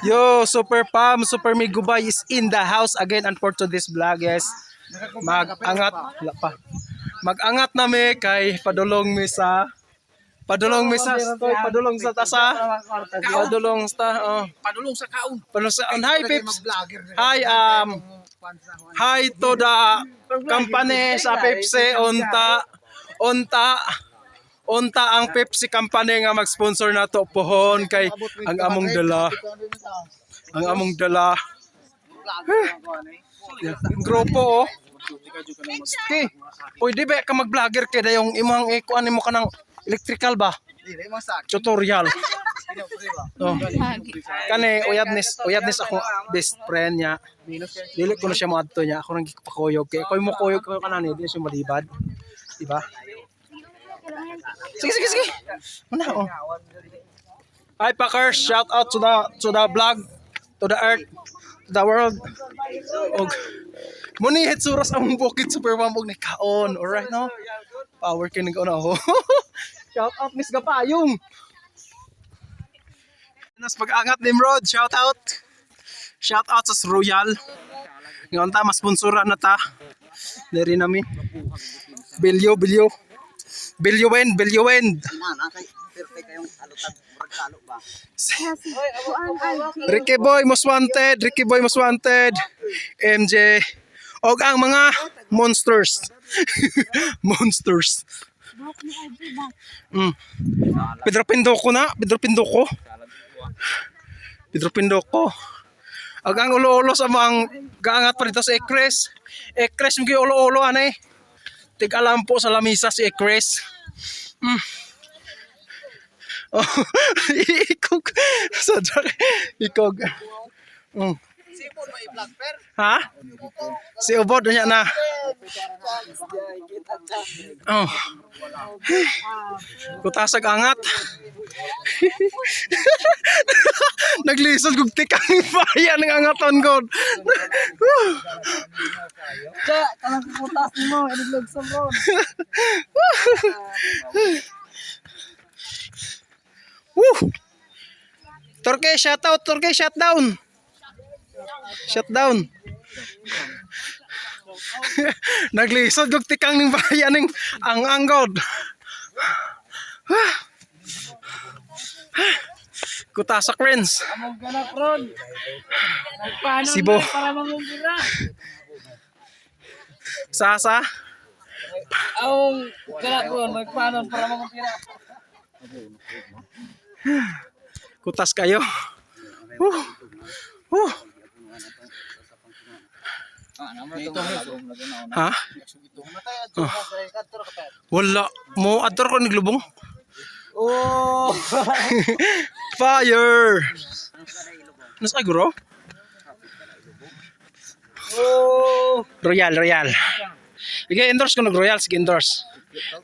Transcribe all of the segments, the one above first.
Yo, Super Pam, Super Migubay is in the house again and for today's vlog, yes. Mag-angat, wala pa. Mag-angat na mi kay padulong mi sa stoy, padulong sa tasa. Padulong sa, oh. Padulong sa kaon. Padulong sa, and hi peeps. Hi hi to the company sa Pepsi, unta unta unta ang Pepsi company nga mag-sponsor nato pohon kay ang among dala. Yeah. Grupo, oh. Okay. Pwede ba ka mag-vlogger kay dayong imong ikuan nimo kanang electrical ba? Tutorial. Oh. Kani uyab nis ako best friend niya. Dili ko na siya moadto niya. Ako nang gipakuyog kay ako'y mo kuyog ko kanani, dili siya malibad. Diba? Sige, sige, sige. Una, oh. Hi Packers, shout out to the vlog, to the earth, to the world. Og muni hitsuras ang bukid, Super Pam, og ni kaon. Alright, no? Power kini ko na ako. Shout out Miss Gapayong. Nas pag-angat Nimrod, shout out. Shout out sa Royal. Ngayon ta, mas sponsora na ta. Diri nami. Bilyo, bilyo. Bilyo wend, bilyo wend. Kalo ba? Ricky Boy most wanted, Ricky Boy most wanted. MJ. Og ang mga monsters. Monsters. Pedro Pindoco na, Pedro Pindoco. Pedro Pindoco. Ag ang ulo-ulo sa mga gaangat pa dito sa Ekres. Ekres yung ulo-ulo anay. Tig-alam po sa lamisa si Ekres. Oh, ikog. Sa ikog. Sipon may vlog per. Ha? Si Ubod niya na. Oh. Kutasag angat. Naglisod kog tikang bayan ng angaton god. Cha, kanang putas nimo, iniglog sa mo. Woo! Torque, shout out, Torque, shut down. Shut down. Naglisod kog tikang ning bayan ning ang anggod. Kutasak friends. Among ganak ron. Nagpaano Sibo. na para mangumbira. Sasa. Among ganak ron, nagpaano para mangumbira. Kutas kayo. Woo. Woo. Ha? Oh. Wala. Mo adtor ko niglubong. Oh! Fire! Nasa guro? Oh! Royal, Royal. Sige, endorse ko nag Royal. Sige, endorse.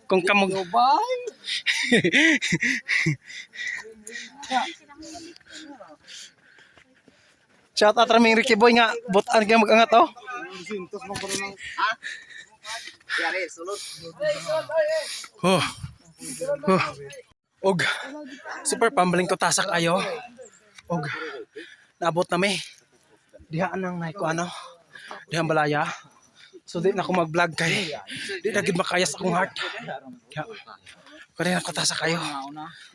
Kung kamog. Bye! Shout out raming Ricky Boy nga. Butan kayo mag-angat, oh. Oh. Oh. Og super pambaling ko tasak ayo. Og naabot na mi. Diha nang nay ko ano. Diha ang balaya. So di na ako mag-vlog kay di na gid makaya sa akong heart. Ya. Kaya na ko tasak ayo.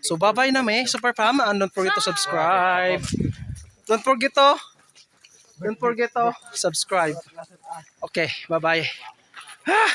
So bye-bye na mi, Super Pam, and don't forget to subscribe. Don't forget to subscribe. Okay, bye-bye. Ah!